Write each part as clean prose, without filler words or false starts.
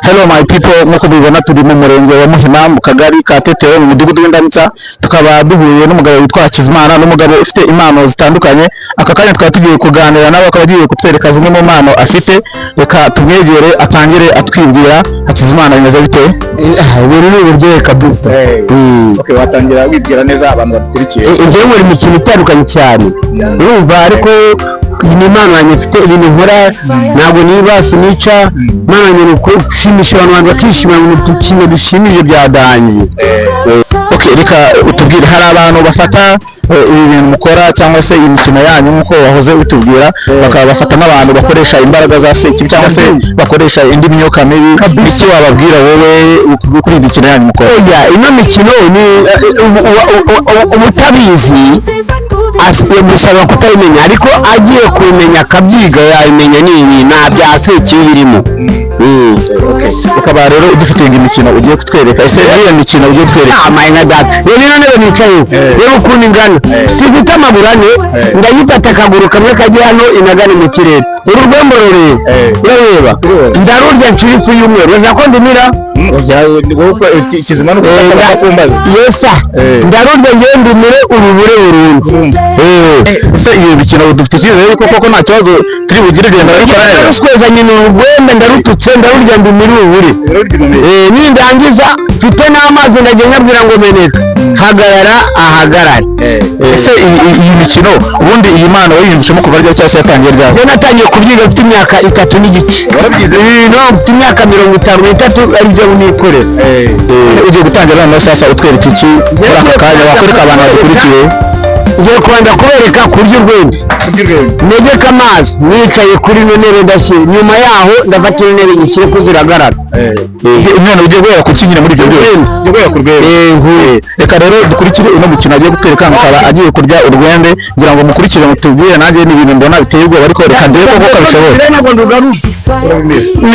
Hello my people, nk'uko mubibona turi mu murenge wa Muhima, mu kagari ka Tetewe, mu mudugudu w'Indamutsa. Tukaba duhuye n'umugabo witwa Hakizimana, n'umugabo ufite impano zitandukanye. Aka kanya tukaba tugiye kuganira nawe, akaba agiye kutwereka zimwe mu mpano afite. Reka tumwegere atangire atwibwira. Hakizimana, bimeze bite? Ibintu ni uburyohe kabisa. Okay, watangira wibwira neza abantu badukurikiye. Njyewe nkora imikino itandukanye cyane, urumva, ariko iyi ni impano yanjye mfite. Ibintu nkora ntabwo niba sinica, impano yanjye ni gushimisha abantu, abantu bakishima mu dukino dushimije bya danger. Okay, reka utubwire, hari abantu bafata ibi bintu mukora cyangwa se imikino yanyu nk'uko wahoze utubwira, bakaba bafata nk'abantu bakoresha imbaraga za sekibi cyangwa se bakoresha indi myuka mibi. Icyo wababwira wowe kuri iyi mikino yanyu mukora? Oya, ino mikino ni ubutabizi gusaba kutayimenya, ariko agiye kubimenya akabyiga yabimenya. Ni ibi nta bya sekibi birimo. Ukaba rero udufitiye imikino ugiye kutwereka. Ese ariyo mikino ugiye kutwereka? Amaye nka data, reba ino ntebe nicayeho, reba ukuntu ingana. Sifite amaguru ane, ndayifata akaguru kamwe kajya hano inagane mu kirere. Uru rwembo rureba, urareba, ndarurya nshira ifu y'umweru. Urashaka ko ndimira? Kizima. Yesa, ndarurya ngewe ndimire urubure burundu. Ese iyo mikino dufite icyizere yuko koko nta kibazo turi bugire genda barabikora neza? Ndarusweza nyine urwembe, ndarututse, ndarurya ndimire urubure. Nindangiza mfite n'amazi, ndajya nyabwira ngo meneka, hagarara, ahagarare. Ese iyi mikino ubundi, iyi mpano wayiyumvishemo kuva ryari cyangwa se yatangiye ryari? Njye natangiye kubyiga mfite imyaka 3 n'igice. Warabyize? No, mfite imyaka 53 aribyo nikorera. Ugiye gutangira noneho sasa utwereka iki muri aka kanya wakwereka abantu badukurikiye? Ngiye kubanza kubereka kurya urwembe, negeka amazi nicaye kuri ino ntebe ndashyira. Nyuma yaho ndafata ino ntebe nyishyire ko ziragarara. None ugiye guhera ku ki nyine muri ibyo byose? Ugiye guhera ku rwembe. Reka rero dukurikire uno mukino agiye kutwereka, akaba agiye kurya urwembe. Ngira ngo mukurikire mutubwire. Nanjye ni ibintu mbona biteye ubwoba, ariko reka ndebe koko ko abishoboye.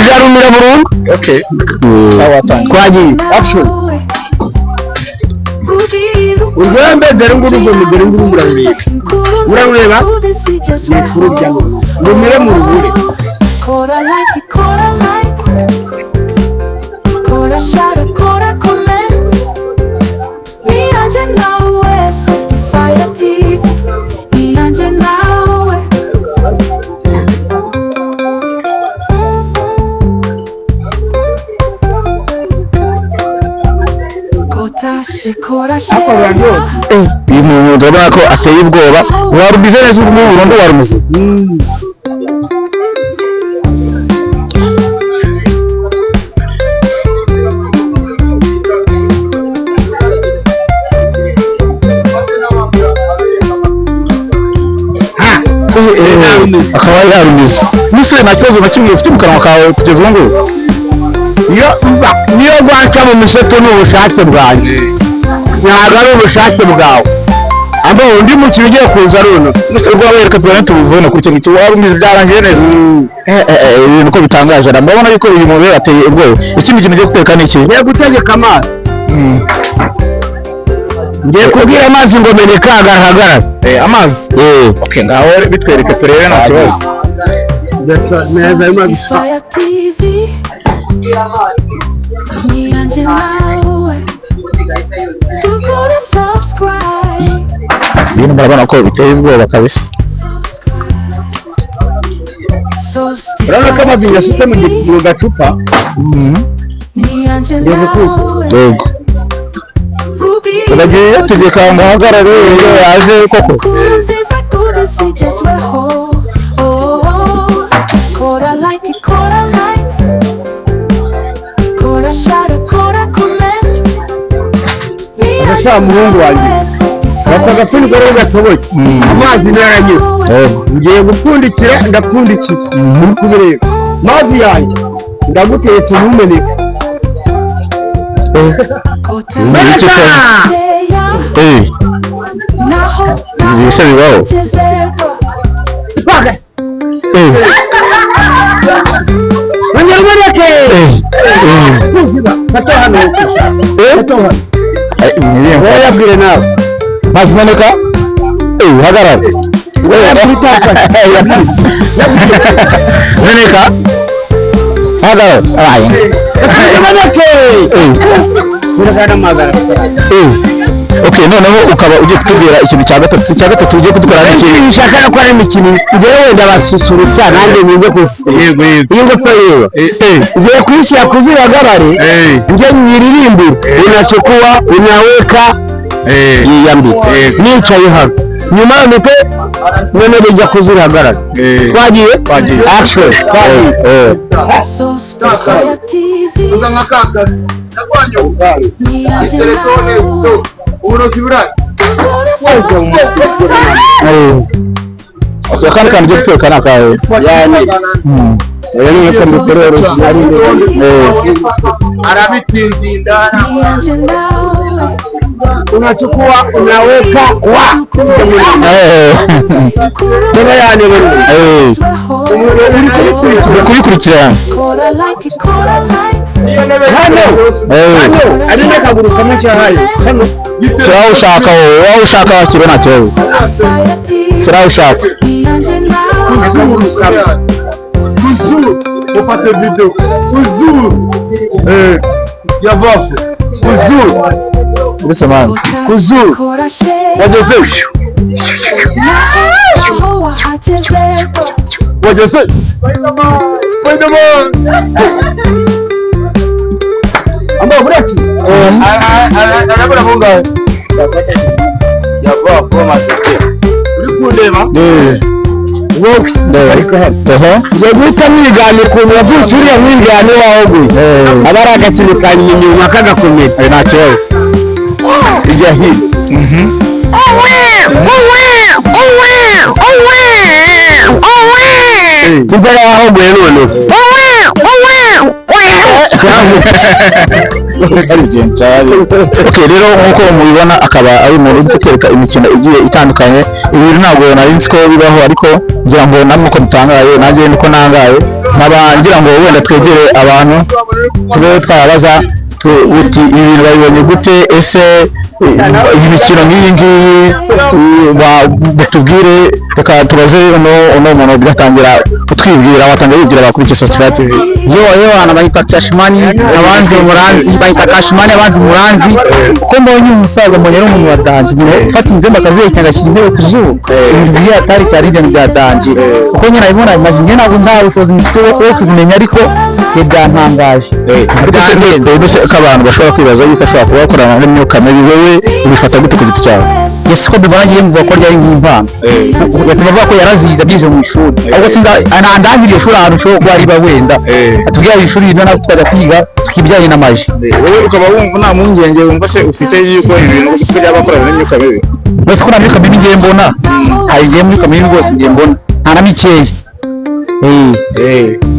Ngarumira burundu. Twagiye urwembe, dore nguru urwembe, dore nguru. Murarureba, urarureba, ni kururya rumire mu rubure. Kora like, kora like, kora share, kora comment. Niyanjye nawe, Sostify TV. Niyanjye nawe. Kota she, kora share. Uyu muntu urabona ko ateye ubwoba. Warumize neza ubu ngubu burundu, warumize. Akaba yarumize mbese nta kibazo na kimwe ufite mu kanwa kawe kugeza ubu ngubu? Iyo niyo rwaca mu miseto ni ubushake bwanjye, ntabwo ari ubushake bwawe. Abo undi mukino ugiye kuza runo. Mbese ubwo wabereka tubone tubuvune ku kintu warumize, byarangiye neza. Ibintu ko bitangaje, ndabona yuko uyu muntu ateye ubwoba. Ikindi kintu ugiye kutwereka ni iki? Ngiye gutegeka amazi, ngiye kubwira amazi ngo meneka, agahagarara. Amazi? Okay, ngaho bitwereke turebe, nta kibazo. Sostify TV. Niyanjye nawe. Dukore subscribe. Ibintu murabona ko biteye ubwoba kabisa. Urabona ko amazi yasutse mu gacupa. Niyanjye Ngiye kukuzuza. nawe. Yego, uragiye yategeka ngo ahagarare, iyo yaje koko. Nziza kudasijejweho. Kora like, kora like, kora share, kora comment. Urashaka muhungu wanjye, aka gapfuniko rero gatoboye, amazi ntaranyura. Yego. Ngiye gupfundikira, ndapfundikiye, muri kubireba. Mazi yanjye ndaguteretse, ntumeneke. Icyo se? Ibi se bibaho? Ongera umeneke. Fato hano, fato hano. Wowe yabwire nawe. Mazi meneka, hagarara, meneka. Hagarara abaye. Kaboneke. Okay, noneho ukaba ugiye kutubwira ikintu cya gatatu. Icya gatatu ugiye kudukora ni ikihe? Nshaka no gukora imikino njyewe, wenda basusurutsa, nanjye nize gususurutsa. Yego, yego. Iyi ngofero ngiye kuyishyira ku zibagabare, njye nyiririmbire: unachukua, unaweka, yiyambika nicaye hano, nyuma mpite none bijya kuzirahagarara. Twagiye. Twagiye. Action, twagiye. Sostify TV. Niyanjye nawe. Dukore subscribe. Okay, akandi kantu ugiye kutwereka ni akahe? Yani rero ni uko mbikora original. Niyanjye nawe. Unachukua, unaweka wa tena, yani Uri kubikurikirana. Kora like, kora like. Hano hano ari n'akaguru kamwe cyahaye hano. Shyiraho ushaka wowe, wowe ushaka washyira, nta kibazo. Sostify TV. Shyiraho ushaka. Niyanjye nawe. Akaguru kamwe. Kuzuru upate video kuzuru yavafu kuzuru. Uretse mani. Kuzuru. Kora share. Wageze. Naho wahageze. Wageze Spiderman ambao buraki arabura bungahe yavafu amateke uri kundeba. Wowe ariko hano ngiye guhita mwigana ukuntu yavutse, uriya mwigane wahoguye aba ari agakino ka inyuma kagakomera. Nta kibazo. Ijya hino. Ubwo yahoguye noneho. Okay, rero nk'uko mubibona akaba ari umuntu uri kutwereka imikino igiye itandukanye. Ibi bintu ntabwo nari nzi ko bibaho, ariko ngira ngo namwe uko mutangaye nanjye niko nangaye. Nkaba ngira ngo wenda twegere abantu tube twababaza uti ibi bintu babibonye gute? Ese iyi mikino nk'iyi ngiyi batubwire. Reka tubaze uno muntu byatangira kutwibwira. Watangira wibwira abakurikiye Sosifaya TV. Yo yo, bana bayita Cashmani, abanzi muranzi bayita Cashmani, abanzi muranzi. Uko mbonye uyu musaza, mbonye ari umuntu wa danger, umuntu ufata inzembe akazihekenya, agashyira intebe ku zuba, ibintu biri atari cyari ibintu bya danger. Uko nyine nabibona, imagine, njye ntabwo nta bushobozi mfite wo kuzimenya, ariko njye byantangaje. Ariko se twebwe se ko abantu bashobora kwibaza yuko ashobora kuba akorana n'imyuka mibi, wowe ubifata gute ku giti cyawe? Njye siko mbibona, ngiye mvuga ko ryari nk'impano, gatuma avuga ko yarazize, abyize mu ishuri, ahubwo sinzi nandangiriye ishuri ahantu ushobora kuba riba, wenda atubwira ishuri rimwe natwe tukajya kwiga tukibijyanye na magie. Wowe ukaba wumva nta mpungenge wumva se ufite yuko ibintu ko byaba akorana n'imyuka mibi? Mbese ko nta myuka mibi ngiye mbona, hari igihe myuka mibi rwose ngiye mbona nta na mikeya.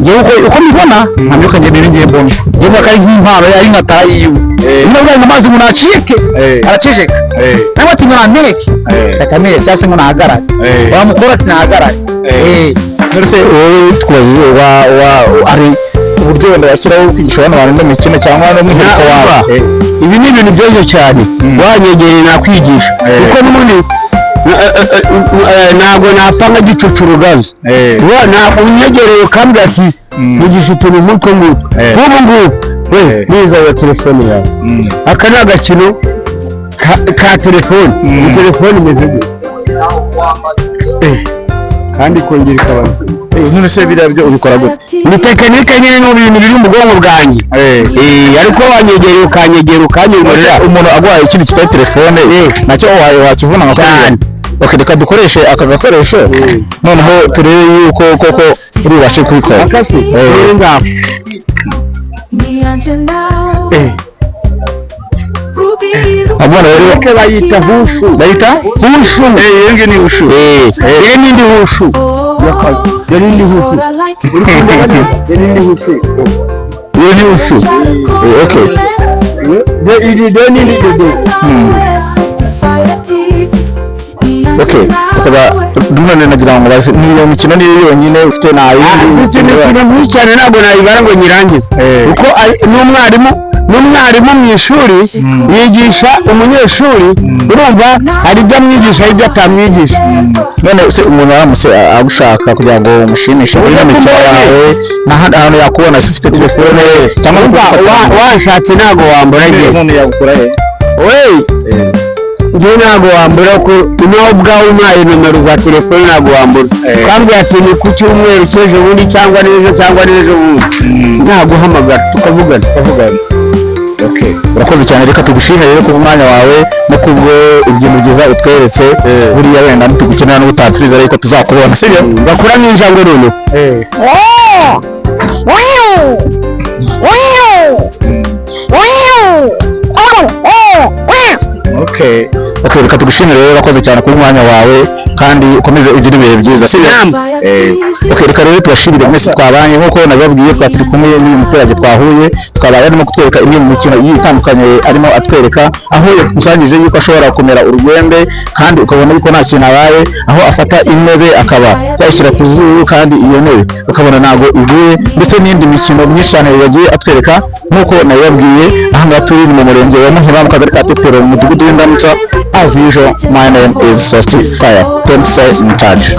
Ngewe uko mbibona, nta myuka ngiye mibi ngiye mbona. Ngiye mbona ko ari nk'impano, ari nka tara yiwe. Niba bwaye ngo amazi umuntu acike, araceceka, nawe ati ngo nameneke, akamere, cyangwa se ngo nahagarare, wamukora ati nahagarare. None se wowe twabajije wa wa ari uburyo wenda washyiraho kwigisha abana bawe ino mikino cyangwa n'umwihariko wawe? Ibi ni ibintu byoroshye cyane, wanyegereye nakwigisha, kuko n'ubundi ntabwo napfa nka gicucu ruganzu. Ntabwo unyegereye ukambwira ati mugisha utuntu nk'utwo ngutwo nk'ubu ngubu, we niza ya telefone yawe. Aka ni agakino ka telefone. Ni telefone imeze gutya kandi ikongera ikaba nzima. None se biriya byo ubikora gute? Ni tekinike nyine, ni ibintu biri mu bwonko bwanjye. Ariko wanyegereye ukanyegera ukanyongorera. Umuntu aguhaye ikintu kitari telefone nacyo wakivuna nka Cyane. Okay, reka dukoreshe aka gakoresho noneho turebe yuko koko uri bubashe kubikora. Akasi ngaho. Niyanje nawe. Rubyiruko. Abana rero Ariko bayita hushu. Bayita Hushu. Iyo ngiyo ni ushu. Iyi ni indi hushu, iyo ni indi hushu. Kora like, Iyo ni indi hushu. Iyo ni ushu. Okay. Iri rero ni indi dodo. Okay, tukaba none nagira ngo baze ni iyo mikino niyo yonyine ufite, nta yindi? Imikino myinshi cyane, ntabwo nayibara ngo nyirangize, kuko n'umwarimu N'umwarimu mu ishuri yigisha umunyeshuri, urumva, hari ibyo amwigisha, hari ibyo atamwigisha. None se umuntu aramutse agushaka kugira ngo umushimishe muri ino mikino yawe, n'ahandi hantu yakubona se, ufite telefone cyangwa Urumva, wanshatse ntabwo wambura njye. None yagukura he? We, njye ntabwo wambura, ko nawe ubwawe umpaye nomero za telefone ntabwo wambura. Ukambwira ati ni ku cyumweru cy'ejo bundi cyangwa n'ejo cyangwa n'ejo bundi, naguhamagara tukavugana. Tukavugana. Okay, urakoze cyane. Reka tugushimire rero ku mwanya wawe no kubwo ibintu byiza utweretse. Buriya wenda nitugukenera n'ubutaha turizera ariko tuzakubona, sibyo? Bakura nk'injangwe noneho. Okay, reka tugushimire rero, urakoze cyane ku mwanya wawe kandi ukomeze ugire ibihe byiza, sibyo? Okay, reka rero tubashimire mwese twabanye. Nk'uko nabibabwiye, twari turi kumwe n'uyu muturage twahuye, twaba arimo kutwereka imwe mu mikino igiye itandukanye, arimo atwereka aho yakusanyije yuko ashobora kumera urwembe kandi ukabona yuko nta kintu abaye, aho afata intebe akaba yayishyira ku zuru kandi iyo ntebe ukabona ntabwo iguye, ndetse n'indi mikino myinshi cyane yagiye atwereka. Nk'uko nabibabwiye, aha ngaha turi ni mu murenge wa Muhima, mu kagari ka Tetero, mu mudugudu w'Indamutsa. As usual, my name is Sosti Fire. Don't say in charge.